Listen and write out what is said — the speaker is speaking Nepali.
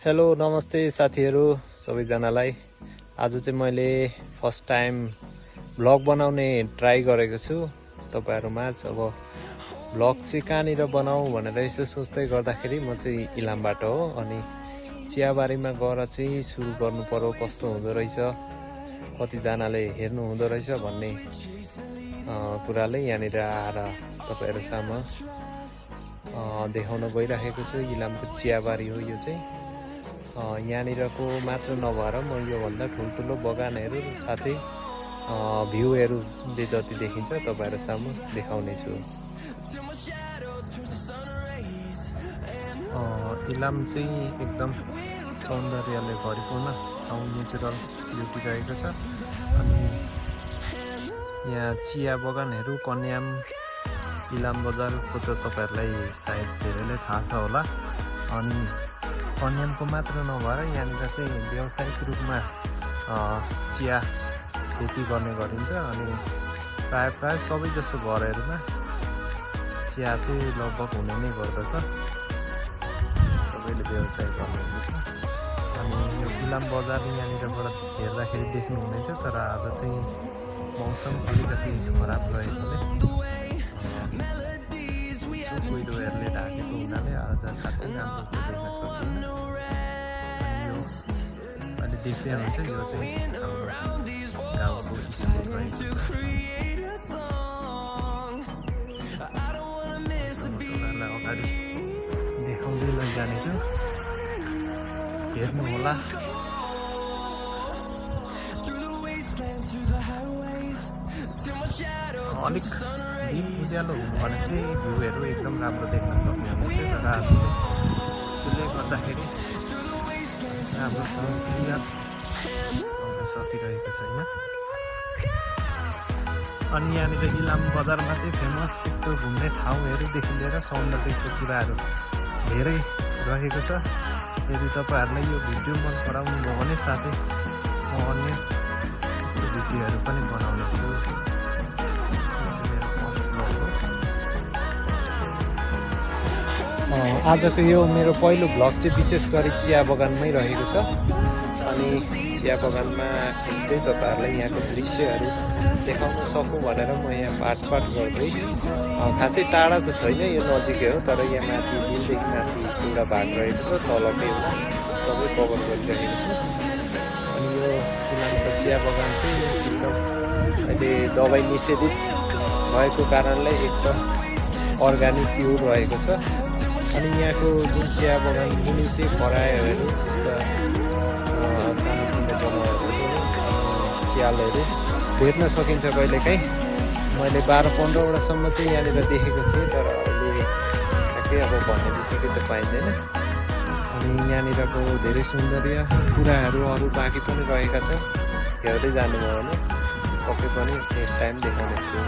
हेलो नमस्ते साथीहरू सबैजनालाई। आज चाहिँ मैले फर्स्ट टाइम भ्लग बनाउने ट्राई गरेको छु तपाईहरुमा। अब भ्लग चाहिँ कहाँनिर बनाऊ भनेर यसो सोच्दै गर्दाखेरि म चाहिँ इलामबाट हो, अनि चियाबारीमा गएर चाहिँ सुरु गर्नु पर्यो, कस्तो हुँदो रहेछ, कतिजनाले हेर्नु हुँदो रहेछ भन्ने कुराले यहाँनिर आएर तपाईहरु सामु देखाउन गइरहेको छु। इलामको चियाबारी हो यो चाहिँ। यहाँनिरको मात्र नभएर म यो भन्दा ठुलठुलो बगानहरू साथै भ्यूहरूले जति देखिन्छ तपाईहरु सामु देखाउने छु। इलाम चाहिँ एकदम सौन्दर्यले भरिपूर्ण ठाउँ, नेचुरल ब्युटी रहेको छ। अनि यहाँ चिया बगानहरू कन्याम इलाम बजारको त तपाईहरुलाई सायद धेरैले थाहा छ होला। अनि कन्यामको मात्र नभएर यहाँनिर चाहिँ व्यावसायिक रूपमा चिया खेती गर्ने गरिन्छ। अनि प्राय सबै जसो घरहरूमा चिया चाहिँ लगभग हुने नै गर्दछ, सबैले व्यवसाय गर्नुहुन्छ। अनि यो इलाम बजार यहाँनिरबाट हेर्दाखेरि देख्नु हुनेछ, तर आज चाहिँ मौसम अलिकति खराब रहेकोले कुहिरोहरूले ढाकेको हुनाले आज खासै राम्रो देख्न सकिँदैन। अनि यो अहिले देख्दै हुन्छ, यो चाहिँ हाम्रो गाउँको स्कुल रहेको छ। तपाईँहरूलाई अगाडि देखाउँदै लैजानेछु, हेर्नु होला। अलिक दिन उज्यालो हुनु भने चाहिँ भ्यूहरू एकदम राम्रो देख्न सक्नुहुनेछ, तर आज चाहिँ त्यसले गर्दाखेरि राम्रोसँग क्लियर आउन सकिरहेको छैन। अनि यहाँनिर इलाम बजारमा चाहिँ फेमस त्यस्तो घुम्ने ठाउँहरूदेखि लिएर सौन्दर्यको कुराहरू धेरै रहेको छ। यदि तपाईँहरूलाई यो भिडियो मन पराउनु भयो भने साथै म अन्य त्यस्तो भिडियोहरू पनि बनाउने छु। आजको यो मेरो पहिलो भ्लग चाहिँ विशेष गरी चिया बगानमै रहेको छ। अनि चिया बगानमा खिच्दै तपाईँहरूलाई यहाँको दृश्यहरू देखाउन सकौँ भनेर म यहाँ पाटपाट गर्दै, खासै टाढा त छैन, यो नजिकै हो, तर यहाँ माथि दिनदेखि माथि एउटा भाग रहेको छ, तलकै एउटा सबै कभर गरिरहेको छु। अनि यो इलामको चिया बगान चाहिँ एकदम अहिले दबाई निषेधित भएको कारणले एकदम अर्ग्यानिक प्योर रहेको छ। अनि यहाँको जुन चिया बगान जुन चाहिँ खरायोहरू, त्यस्ता सानो जनावरहरू, स्यालहरू भेट्न सकिन्छ कहिलेकाहीँ। मैले 12-15वटासम्म चाहिँ यहाँनिर देखेको थिएँ, तर अहिले ठ्याक्कै अब भन्ने बित्तिकै त पाइँदैन। अनि यहाँनिरको धेरै सौन्दर्य कुराहरू अरू बाँकी पनि रहेका छ, हेर्दै जानुभयो भने पक्कै पनि नेक्स्ट टाइम देखाउने छु।